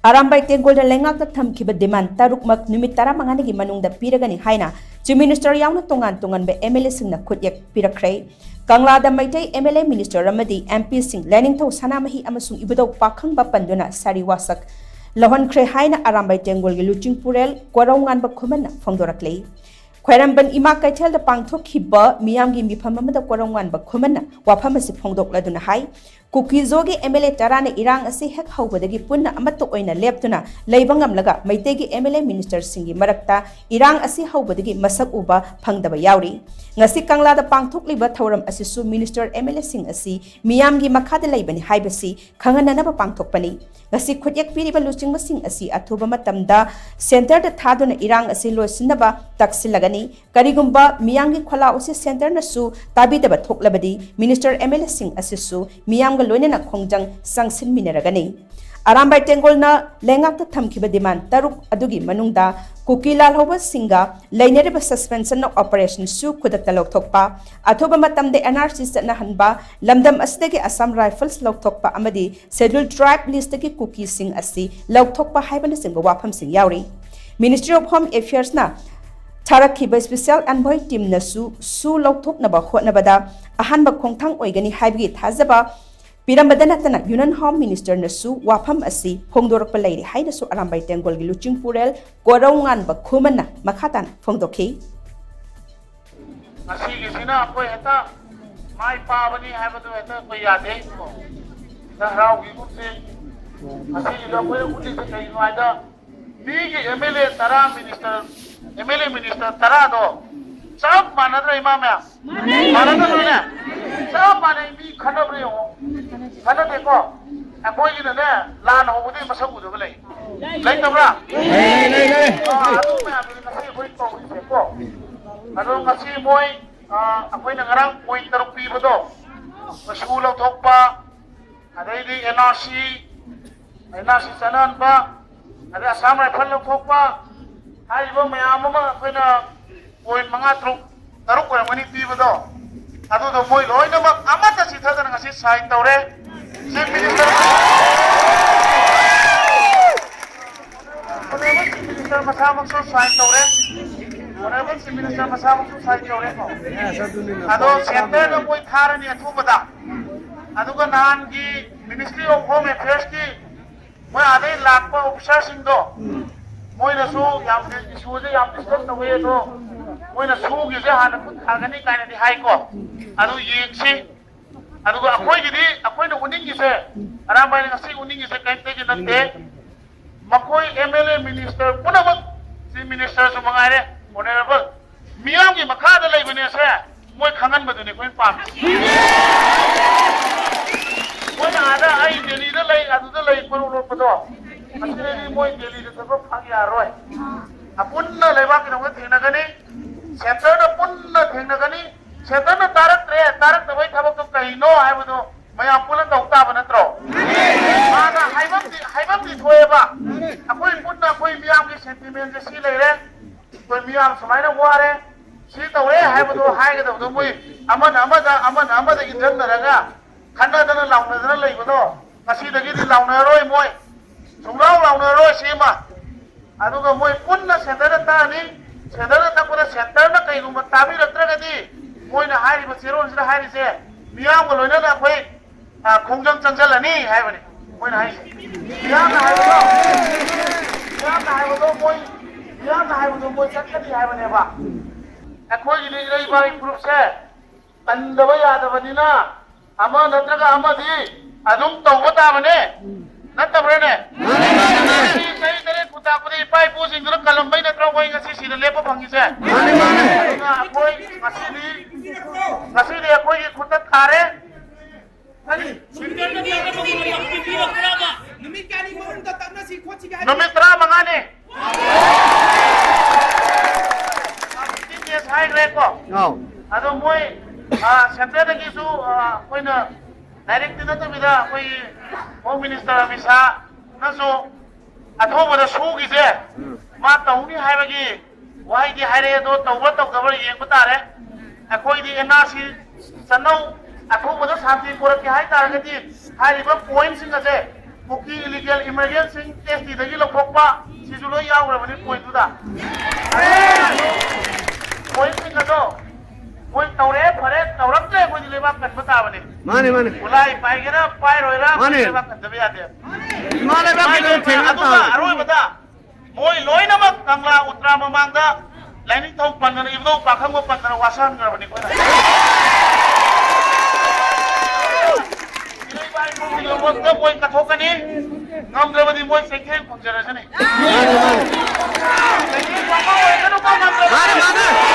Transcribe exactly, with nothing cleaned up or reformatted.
ꯑꯔꯥꯝꯕꯥꯏ ꯇꯦꯡꯒꯣꯜꯗ ꯂꯩꯉꯥꯛꯇ ꯊꯝꯈꯤꯕ demand ꯇꯔꯨꯛꯃꯛ ꯅꯨꯃꯤꯠ ꯇꯔꯥꯃꯉꯥꯅꯤꯒꯤ ꯃꯅꯨꯡꯗ ꯄꯤꯔꯒꯅꯤ ꯍꯥꯏꯅ Chief Minister ꯌꯥꯎꯅ ꯇꯣꯉꯥꯟ ꯇꯣꯉꯥꯟꯕ MLA ꯁꯤꯡꯅ ꯈꯨꯠꯌꯦꯛ ꯄꯤꯔꯛꯈ꯭ꯔꯦ꯫ ꯀꯪꯂꯥꯗ ꯃꯩꯇꯩ MLA, minister ꯑꯃꯗꯤ MPꯁꯤꯡ ꯂꯥꯏꯅꯤꯡꯊꯧ ꯁꯅꯥꯃꯍꯤ ꯑꯃꯁꯨꯡ ꯏꯕꯨꯙꯧ ꯄꯥꯈꯪꯕ ꯄꯟꯗꯨꯅ ꯁꯥꯔꯤ ꯋꯥꯁꯛ ꯂꯧꯍꯟꯈ꯭ꯔꯦ ꯍꯥꯏꯅ ꯑꯔꯥꯝꯕꯥꯏ ꯇꯦꯡꯒꯣꯜꯒꯤ ꯂꯨꯆꯤꯡꯄꯨꯔꯦꯜ ꯀꯣꯔꯧꯉꯥꯟꯕ ꯈꯨꯃꯟꯅ ꯐꯣꯡꯗꯣꯔꯛꯂꯤ꯫ ꯈ꯭ꯋꯥꯏꯔꯝꯕꯟ ꯏꯃꯥ ꯀꯩꯊꯦꯜꯗ ꯄꯥꯡꯊꯣꯛꯈꯤꯕ ꯃꯤꯌꯥꯝꯒꯤ ꯃꯤꯐꯝ ꯑꯃꯗ ꯀꯣꯔꯧꯉꯥꯟꯕ ꯈꯨꯃꯟꯅ ꯋꯥꯐꯝ ꯑꯁꯤ ꯐꯣꯡꯗꯣꯛꯂꯗꯨꯅ ꯍꯥꯏ, ꯀꯨꯀꯤꯖꯣꯒꯤ MLA ꯇꯔꯥꯅ ꯏꯔꯥꯡ ꯑꯁꯤ ꯍꯦꯛ ꯍꯧꯕꯗꯒꯤ ꯄꯨꯟꯅ ꯑꯃꯠꯇ ꯑꯣꯏꯅ ꯂꯦꯞꯇꯨꯅ ꯂꯩꯕ ꯉꯝꯂꯒ ꯃꯩꯇꯩꯒꯤ MLA, ministerꯁꯤꯡꯒꯤ ꯃꯔꯛꯇ ꯏꯔꯥꯡ ꯑꯁꯤ ꯍꯧꯕꯗꯒꯤ ꯃꯁꯛ ꯎꯕ ꯐꯪꯗꯕ ꯌꯥꯎꯔꯤ꯫ ꯉꯁꯤ ꯀꯪꯂꯥꯗ ꯄꯥꯡꯊꯣꯛꯂꯤꯕ ꯊꯧꯔꯝ ꯑꯁꯤꯁꯨ minister, MLAꯁꯤꯡ ꯑꯁꯤ ꯃꯤꯌꯥꯝꯒꯤ ꯃꯈꯥꯗ ꯂꯩꯕꯅꯤ ꯍꯥꯏꯕꯁꯤ ꯈꯪꯍꯟꯅꯅꯕ ꯄꯥꯡꯊꯣꯛꯄꯅꯤ꯫ ꯉꯁꯤ ꯈꯨꯠꯌꯦꯛ ꯄꯤꯔꯤꯕ ꯂꯨꯆꯤꯡꯕꯁꯤꯡ ꯑꯁꯤ ꯑꯊꯨꯕ ꯃꯇꯝꯗ centreꯗ ꯊꯥꯗꯨꯅ ꯏꯔꯥꯡ ꯑꯁꯤ ꯂꯣꯏꯁꯤꯟꯅꯕ ꯇꯛꯁꯤꯜꯂꯒꯅꯤ꯫ ꯀꯔꯤꯒꯨꯝꯕ ꯃꯤꯌꯥꯝꯒꯤ ꯈꯣꯜꯂꯥꯎ ꯑꯁꯤ centreꯅꯁꯨ ꯇꯥꯕꯤꯗꯕ ꯊꯣꯛꯂꯕꯗꯤ minister, MLAꯁꯤꯡ ꯑꯁꯤꯁꯨ ꯃꯤꯌꯥꯝꯒ ꯂꯣꯏꯅꯅ ꯈꯣꯡꯖꯪ ꯆꯪꯁꯤꯟꯃꯤꯟꯅꯔꯒꯅꯤ꯫ ꯑꯔꯥꯝꯕꯥꯏ ꯇꯦꯡꯒꯣꯜꯅ ꯂꯩꯉꯥꯛꯇ ꯊꯝꯈꯤꯕ demand ꯇꯔꯨꯛ ꯑꯗꯨꯒꯤ ꯃꯅꯨꯡꯗ ꯀꯨꯀꯤ ꯂꯥꯜꯍꯧꯕꯁꯤꯡꯒ ꯂꯩꯅꯔꯤꯕ suspension of operationꯁꯨ ꯈꯨꯗꯛꯇ ꯂꯧꯊꯣꯛꯄ, ꯑꯊꯨꯕ ꯃꯇꯝꯗ NRC ꯆꯠꯅꯍꯟꯕ, ꯂꯝꯗꯝ ꯑꯁꯤꯗꯒꯤ Assam Rifles ꯂꯧꯊꯣꯛꯄ ꯑꯃꯗꯤ Scheduled Tribe listꯇꯒꯤ ꯀꯨꯀꯤꯁꯤꯡ ꯑꯁꯤ ꯂꯧꯊꯣꯛꯄ ꯍꯥꯏꯕꯅꯆꯤꯡꯕ ꯋꯥꯐꯝꯁꯤꯡ ꯌꯥꯎꯔꯤ꯫ Ministry of Home Affairsꯅ ꯊꯥꯔꯛꯈꯤꯕ special envoy teamꯅꯁꯨ ꯁꯨ ꯂꯧꯊꯣꯛꯅꯕ ꯍꯣꯠꯅꯕꯗ ꯑꯍꯥꯟꯕ ꯈꯣꯡꯊꯥꯡ ꯑꯣꯏꯒꯅꯤ ꯍꯥꯏꯕꯒꯤ ꯊꯥꯖꯕ ꯄꯤꯔꯝꯕꯗ ꯅꯠꯇꯅ Union Home Ministerꯅꯁꯨ ꯋꯥꯐꯝ ꯑꯁꯤ ꯐꯣꯡꯗꯣꯔꯛꯄ ꯂꯩꯔꯤ ꯍꯥꯏꯅꯁꯨ ꯑꯔꯥꯝꯕꯥꯏ ꯇꯦꯡꯒꯣꯜꯒꯤ ꯂꯨꯆꯤꯡꯄꯨꯔꯦꯜ ꯀꯣꯔꯧꯉꯥꯟꯕ ꯈꯨꯃꯟꯅ ꯃꯈꯥ ꯇꯥꯅ ꯐꯣꯡꯗꯣꯛꯈꯤ꯫ ꯉꯁꯤꯒꯤꯁꯤꯅ ꯑꯩꯈꯣꯏ ꯍꯦꯛꯇ ꯃꯥꯏ ꯄꯥꯕꯅꯤ ꯍꯥꯏꯕꯗꯨ ꯍꯦꯛꯇ ꯑꯩꯈꯣꯏ ꯌꯥꯗꯦ꯫ ꯍꯦꯛꯇ ꯍꯔꯥꯎꯈꯤꯒꯨꯝꯁꯤ꯫ ꯉꯁꯤꯒꯤꯗ ꯑꯩꯈꯣꯏꯅ ꯎꯠꯂꯤꯁꯦ ꯀꯩꯒꯤꯅꯣ ꯍꯥꯏꯗ, ꯃꯤꯒꯤ MLA ꯇꯔꯥ, minister, MLA, minister ꯇꯔꯥꯗꯣ ꯆꯞ ꯃꯥꯟꯅꯗ꯭ꯔꯥ, ꯏꯃꯥ ꯃꯌꯥꯝ? ꯃꯥꯟꯅꯗꯕ꯭ꯔꯅꯦ? ꯆꯞ ꯃꯥꯟꯅꯩ꯫ ꯃꯤ ꯈꯟꯅꯕ꯭ꯔꯥ ꯌꯦꯡꯉꯣ꯫ ꯈꯟꯅꯗꯦꯀꯣ? ꯑꯩꯈꯣꯏꯒꯤꯅꯅꯦ, ꯂꯥꯟ ꯍꯧꯕꯗꯒꯤ ꯃꯁꯛ ꯎꯗꯕ ꯂꯩ꯫ ꯂꯩꯇꯕ꯭ꯔꯥ? ꯑꯥ, ꯑꯗꯨ ꯃꯌꯥꯝꯗꯨꯅꯤ ꯉꯁꯤ ꯑꯩꯈꯣꯏ ꯇꯧꯔꯤꯁꯦꯀꯣ꯫ ꯑꯗꯣ ꯉꯁꯤ ꯃꯣꯏ, ꯑꯥ, ꯑꯩꯈꯣꯏꯅ ꯉꯔꯥꯡ point ꯇꯔꯨꯛ ꯄꯤꯕꯗꯣ, ꯃꯆꯨ ꯂꯧꯊꯣꯛꯄ, ꯑꯗꯩꯗꯤ NRC, NRC ꯆꯠꯅꯍꯟꯕ, ꯑꯗꯩ Assam Rifle ꯂꯧꯊꯣꯛꯄ, ꯍꯥꯏꯔꯤꯕ ꯃꯌꯥꯝ ꯑꯃ ꯑꯩꯈꯣꯏꯅ point ꯃꯉꯥ, ꯇꯔꯨꯛ, ꯇꯔꯨꯛ ꯑꯣꯏꯔꯝꯒꯅꯤ ꯄꯤꯕꯗꯣ, ꯑꯗꯨꯗꯣ ꯃꯣꯏ ꯂꯣꯏꯅꯃꯛ ꯑꯃꯠꯇ ꯆꯤꯠꯊꯗꯅ ꯉꯁꯤ sign ꯇꯧꯔꯦ꯫ Chief Minister ꯃꯁꯥꯃꯛꯁꯨ ꯁꯥꯏꯟ ꯇꯧꯔꯦ꯫ ꯑꯣꯅꯔꯦꯕꯜ ꯆꯤꯐ ꯃꯤꯅꯤꯁꯇꯔ ꯃꯁꯥꯃꯛꯁꯨ ꯁꯥꯏꯟ ꯇꯧꯔꯦꯀꯣ꯫ ꯑꯗꯣ ꯁꯦꯟꯇꯔꯗ ꯃꯣꯏ ꯊꯥꯔꯅꯤ ꯑꯊꯨꯕꯗ꯫ ꯑꯗꯨꯒ ꯅꯍꯥꯟꯒꯤ ꯃꯤꯅꯤꯁꯇ꯭ꯔꯤ ꯑꯣꯐ ꯍꯣꯝ ꯑꯦꯐꯤꯌꯔꯁꯀꯤ ꯃꯣꯏ ꯑꯥꯗꯩ ꯂꯥꯛꯄ ꯑꯣꯐꯤꯁꯥꯔꯁꯤꯡꯗꯣ, ꯃꯣꯏꯅꯁꯨ ꯌꯥꯝ, ꯏꯁꯨꯁꯦ ꯌꯥꯝ ꯗꯤꯁꯀꯁ ꯇꯧꯋꯤ꯫ ꯑꯗꯣ ꯃꯣꯏꯅ ꯁꯨꯒꯤꯁꯦ ꯍꯥꯟꯅ ꯈꯨꯠ ꯊꯥꯒꯅꯤ ꯀꯥꯏꯅꯗꯤ ꯍꯥꯏꯀꯣ꯫ ꯑꯗꯨ ꯌꯦꯡꯁꯤ꯫ ꯑꯗꯨꯒ ꯑꯩꯈꯣꯏꯒꯤꯗꯤ, ꯑꯩꯈꯣꯏꯅ ꯎꯅꯤꯡꯉꯤꯁꯦ, ꯑꯔꯥꯝꯕꯥꯏꯅ ꯉꯁꯤ ꯎꯅꯤꯡꯉꯤꯁꯦ ꯀꯔꯤꯝꯇꯒꯤ ꯅꯠꯇꯦ꯫ ꯃꯈꯣꯏ ꯑꯦꯝ ꯑꯦꯜ ꯑꯦ, ꯃꯤꯅꯤꯁꯇꯔ ꯄꯨꯝꯅꯃꯛ, ꯆꯤꯐ ꯃꯤꯅꯤꯁꯇꯔꯁꯨ ꯃꯉꯥꯏꯔꯦ, ꯑꯣꯅꯔꯦꯕꯜ, ꯃꯤꯌꯥꯝꯒꯤ ꯃꯈꯥꯗ ꯂꯩꯕꯅꯦꯁꯦ ꯃꯣꯏ ꯈꯪꯍꯟꯕꯗꯨꯅꯤ ꯑꯩꯈꯣꯏꯅ ꯄꯥꯝꯃꯤꯁꯦ꯫ ꯃꯣꯏꯅ ꯑꯥꯗ ꯑꯩ ꯗꯦꯜꯂꯤꯗ ꯂꯩ, ꯑꯗꯨꯗ ꯂꯩ ꯃꯔꯨ ꯂꯣꯛꯄꯗꯣ, ꯑꯁꯤꯗꯗꯤ ꯃꯣꯏ ꯗꯦꯜꯂꯤꯗ ꯆꯠꯄ ꯐꯪ ꯌꯥꯔꯣꯏ꯫ ꯑꯄꯨꯟꯅ ꯂꯩꯕꯥꯛꯀꯤꯗꯃꯛꯇ ꯊꯦꯡꯅꯒꯅꯤ, ꯁꯦꯟꯇꯔꯗ ꯄꯨꯟꯅ ꯊꯦꯡꯅꯒꯅꯤ꯫ ꯁꯦꯟꯇꯔꯅ ꯇꯥꯔꯛꯇ꯭ꯔꯦ, ꯇꯥꯔꯛꯇꯕꯩ ꯊꯕꯛꯇꯣ ꯀꯩꯅꯣ ꯍꯥꯏꯕꯗꯣ ꯃꯌꯥꯝ ꯄꯨꯟꯅ ꯇꯧ ꯇꯥꯕ ꯅꯠꯇ꯭ꯔꯣ? ꯃꯥꯅ ꯍꯥꯏꯐꯝꯗꯤ, ꯍꯥꯏꯐꯝꯗꯤ ꯊꯣꯛꯑꯦꯕ꯫ ꯑꯩꯈꯣꯏ ꯄꯨꯟꯅ ꯑꯩꯈꯣꯏ ꯃꯤꯌꯥꯝꯒꯤ ꯁꯦꯟꯇꯤꯃꯦꯟꯁꯦ ꯁꯤ ꯂꯩꯔꯦ꯫ ꯑꯩꯈꯣꯏ ꯃꯤꯌꯥꯝ ꯁꯨꯃꯥꯏꯅ ꯋꯥꯔꯦ, ꯁꯤ ꯇꯧꯔꯦ ꯍꯥꯏꯕꯗꯣ ꯍꯥꯏꯒꯗꯕꯗꯣ ꯃꯣꯏ ꯑꯃꯅ ꯑꯃꯗ, ꯑꯃꯅ ꯑꯃꯗ ꯏꯟꯖꯟꯅꯔꯒ ꯈꯠꯅꯗꯅ ꯂꯥꯎꯅꯗꯅ ꯂꯩꯕꯗꯣ ꯉꯁꯤꯗꯒꯤꯗꯤ ꯂꯥꯎꯅꯔꯣꯏ ꯃꯣꯏ꯫ ꯁꯨꯡꯂꯥꯎ ꯂꯥꯎꯅꯔꯣꯏ ꯁꯤꯃ꯫ ꯑꯗꯨꯒ ꯃꯣꯏ ꯄꯨꯟꯅ ꯁꯦꯟꯇꯔꯗ ꯇꯛꯑꯅꯤ꯫ ꯁꯦꯟꯇꯔꯗ ꯇꯛꯄꯗ ꯁꯦꯟꯇꯔꯅ ꯀꯩꯒꯨꯝꯕ ꯇꯥꯕꯤꯔꯛꯇ꯭ꯔꯒꯗꯤ ꯃꯣꯏꯅ ꯍꯥꯏꯔꯤꯕ ꯆꯦꯔꯣꯜꯁꯤꯗ ꯍꯥꯏꯔꯤꯁꯦ ꯃꯤꯌꯥꯝꯒ ꯂꯣꯏꯅꯅ ꯑꯩꯈꯣꯏ, ꯑ, ꯈꯣꯡꯖꯪ ꯆꯪꯁꯤꯜꯂꯅꯤ ꯍꯥꯏꯕꯅꯤ ꯃꯣꯏꯅ ꯍꯥꯏꯁꯦ꯫ ꯃꯤꯌꯥꯝꯅ ꯍꯥꯏꯕꯗꯣ, ꯃꯤꯌꯥꯝꯅ ꯍꯥꯏꯕꯗꯣ ꯃꯣꯏ, ꯃꯤꯌꯥꯝꯅ ꯍꯥꯏꯕꯗꯣ ꯃꯣꯏ ꯆꯠꯀꯅꯤ ꯍꯥꯏꯕꯅꯦꯕ꯫ ꯑꯩꯈꯣꯏꯒꯤꯗꯤ ꯏꯔꯩꯕꯥꯛ ꯏꯐꯨꯔꯨꯞꯁꯦ ꯀꯟꯗꯕ ꯌꯥꯗꯕꯅꯤꯅ ꯑꯃ ꯅꯠꯇ꯭ꯔꯒ ꯑꯃꯗꯤ ꯑꯗꯨꯝ ꯇꯧꯕ ꯇꯥꯕꯅꯦ, ꯅꯠꯇꯕ꯭ꯔꯅꯦ? ꯆꯍꯤ ꯇꯔꯦꯠ ꯈꯨꯟꯇꯥꯛꯄꯗ ꯏꯄꯥ ꯏꯄꯨꯁꯤꯡꯗꯨꯅ ꯀꯜꯂꯝꯕꯩ ꯅꯠꯇ꯭ꯔꯣ ꯑꯩꯈꯣꯏ ꯉꯁꯤ ꯁꯤꯗ ꯂꯦꯞꯄ ꯐꯪꯉꯤꯁꯦ? ꯑꯗꯨꯅ ꯑꯩꯈꯣꯏ ꯉꯁꯤꯗꯤ, ꯉꯁꯤꯗꯤ ꯑꯩꯈꯣꯏꯒꯤ ꯈꯨꯠꯇ ꯊꯥꯔꯦ꯫ ꯅꯨꯃꯤꯠ ꯀꯌꯥꯅꯤ ꯃꯅꯨꯡꯗ ꯇꯛꯅꯁꯤ ꯈꯣꯠꯁꯤꯒꯦ ꯍꯥꯏꯕ? ꯅꯨꯃꯤꯠ ꯇꯔꯥꯃꯉꯥꯅꯤ꯫ Fifteen days ꯍꯥꯏꯈ꯭ꯔꯦꯀꯣ꯫ ꯑꯧ꯫ ꯑꯗꯣ ꯃꯣꯏ, ꯑ, ꯁꯦꯟꯇꯔꯗꯒꯤꯁꯨ, ꯑ, ꯑꯩꯈꯣꯏꯅ ꯗꯥꯏꯔꯦꯛꯇꯤ ꯅꯠꯇꯕꯤꯗ ꯑꯩꯈꯣꯏꯒꯤ ꯍꯣꯝ ꯃꯤꯅꯤꯁꯇꯔ ꯑꯃꯤꯠ ꯁꯥꯍꯅꯁꯨ ꯑꯊꯨꯕꯗ ꯁꯨꯒꯤꯁꯦ ꯎꯝ꯫ ꯃꯥ ꯇꯧꯅꯤ ꯍꯥꯏꯕꯒꯤ ꯋꯥꯍꯩꯗꯤ ꯍꯥꯏꯔꯛꯑꯦ, ꯑꯗꯣ ꯇꯧꯕ꯭ꯔꯥ ꯇꯧꯗꯕ꯭ꯔꯥ ꯌꯦꯡꯕ ꯇꯥꯔꯦ꯫ ꯑꯩꯈꯣꯏꯗꯤ ꯑꯦꯟ ꯑꯥꯔ ꯁꯤ ꯆꯠꯅꯧ, ꯑꯊꯨꯕꯗ ꯁꯥꯟꯇꯤ ꯄꯨꯔꯛꯀꯦ ꯍꯥꯏ ꯇꯥꯔꯒꯗꯤ ꯍꯥꯏꯔꯤꯕ ꯄꯣꯏꯟꯠꯁꯤꯡ ꯑꯁꯦ, ꯀꯨꯀꯤ ꯏꯂꯤꯒꯦꯜ ꯏꯃꯥꯏꯒ꯭ꯔꯦꯟꯁꯤꯡ ꯑꯦꯁ ꯇꯤꯗꯒꯤ ꯂꯧꯊꯣꯛꯄ, ꯁꯤꯁꯨ ꯂꯣꯏ ꯌꯥꯎꯈ꯭ꯔꯕꯅꯤ ꯄꯣꯏꯟꯠꯇꯨꯗ꯫ ꯄꯣꯏꯟꯠꯁꯤꯡ ꯑꯗꯣ ꯃꯣꯏ ꯇꯧꯔꯛꯑꯦ, ꯐꯔꯦ, ꯇꯧꯔꯛꯇ꯭ꯔꯦ, ꯑꯩꯈꯣꯏꯗꯤ ꯂꯩꯕꯥꯛ ꯀꯟꯕ ꯇꯥꯕꯅꯤ꯫ ꯃꯥꯅꯦ, ꯃꯥꯅꯦ꯫ ꯈꯨꯠꯂꯥꯏ ꯄꯥꯏꯒꯦꯔꯥ ꯄꯥꯏꯔꯣꯏꯔꯥ, ꯃꯥꯅꯦ꯫ ꯂꯩꯕꯥꯛ ꯀꯟꯗꯕ ꯌꯥꯗꯦ꯫ ꯏꯃꯥ ꯂꯩꯕꯥꯛꯀꯤ ꯃꯥꯏ ꯑꯗꯨꯝ ꯂꯣꯏꯕ, ꯊꯦꯡꯅ ꯑꯗꯨꯒ ꯇꯥꯔꯦ꯫ ꯑꯔꯣꯏꯕꯗ ꯃꯣꯏ ꯂꯣꯏꯅꯃꯛ ꯀꯪꯂꯥ ꯎꯇ꯭ꯔꯥ ꯃꯃꯥꯡꯗ ꯂꯥꯏꯅꯤꯡꯊꯧ ꯄꯟꯗꯅ, ꯏꯕꯨꯙꯧ ꯄꯥꯈꯪꯕ ꯄꯟꯗꯅ ꯋꯥꯁꯛꯍꯟꯈ꯭ꯔꯕꯅꯤ ꯑꯩꯈꯣꯏꯅ꯫ ꯏꯔꯩꯕꯥꯏ ꯏꯕꯨꯡꯒꯤꯗꯃꯛꯇ ꯃꯣꯏ ꯀꯠꯊꯣꯛꯀꯅꯤ꯫ ꯉꯝꯗ꯭ꯔꯕꯗꯤ ꯃꯣꯏ ꯆꯩꯊꯦꯡ ꯐꯪꯖꯔꯁꯅꯤ꯫ ꯃꯥꯅꯦ, ꯃꯥꯅꯦ꯫ ꯆꯩꯊꯦꯡ ꯐꯪꯕ ꯑꯣꯏꯔꯁꯅꯨꯀꯣ, ꯉꯝꯗ꯭ꯔꯕꯗꯤ꯫ ꯃꯥꯅꯦ, ꯃꯥꯅꯦ꯫